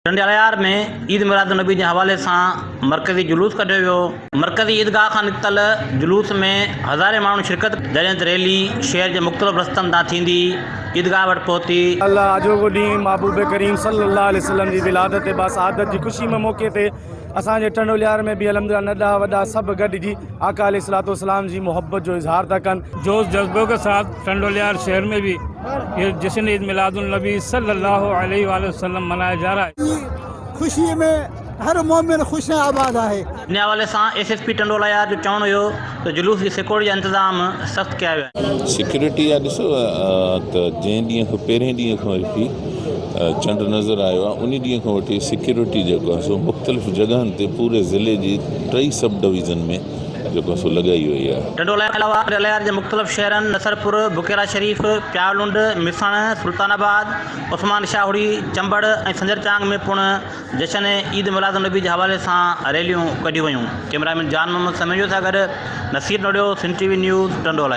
ٽنڊي الهيار ۾ عيد ميلاد النبي جي حوالي سان مرڪزي جلوس ڪڍيو ويو. مرڪزي عيدگاهه کان نڪتل جلوس ۾ هزارين ماڻهن شرڪت ڪئي، جڏهن ته ريلي شهر جي مختلف رستن تان ٿيندي عيدگاهه وٽ پهتي. الله اڄوڪو ڏينهن محبوب ڪريم صلي الله عليه وسلم جي ولادت باسعادت جي خوشي ۾ موقعي تي اسان جي ٽنڊو الهيار ۾ به الحمدلله ننڍا وڏا سڀ گڏجي آقا عليه الصلوة والسلام جي محبت جو اظهار ٿا ڪن. جوش جذبو ڪي ساٿ ٽنڊو الهيار شهر ۾ به یہ جشن عيد ميلاد النبي صلي الله عليه واٰله وسلم منايا جا رها هي. جي خوشي ۾ هر مومن خوش ۽ آباد آهي. ان حوالي سان S S P Tando Allahyar جو چوڻ هيو ته جلوس جي سيڪيورٽي جا انتظام سخت ڪيا ويا آهن. سيڪيورٽي جا ڏسو ته جنهن ڏينهن کان پهرين ڏينهن کان وٺي چنڊ نظر آيو آهي انهي ڏينهن کان وٺي سيڪيورٽي جيڪو آهي سو مختلف جڳهن تي پوري ضلعي جي ٽئي سب ڊويزن ۾ جيڪو سو لڳائي وئي آهي. ٽنڊو الهيار جي مختلف شهرن نصرپور، بڪيرا شريف، پياولنڊ، مسڻ، سلطان آباد، عثمان شاهوڙي، چمبڙ ۽ سنجر چانگ ۾ پڻ جشن عيد ميلاد النبي جي حوالي سان ريليون ڪڍيون ويون. ڪئميرا مين جان محمد سميجو سان گڏ Naseer Norio, Sindh T V news, Tando Allahyar.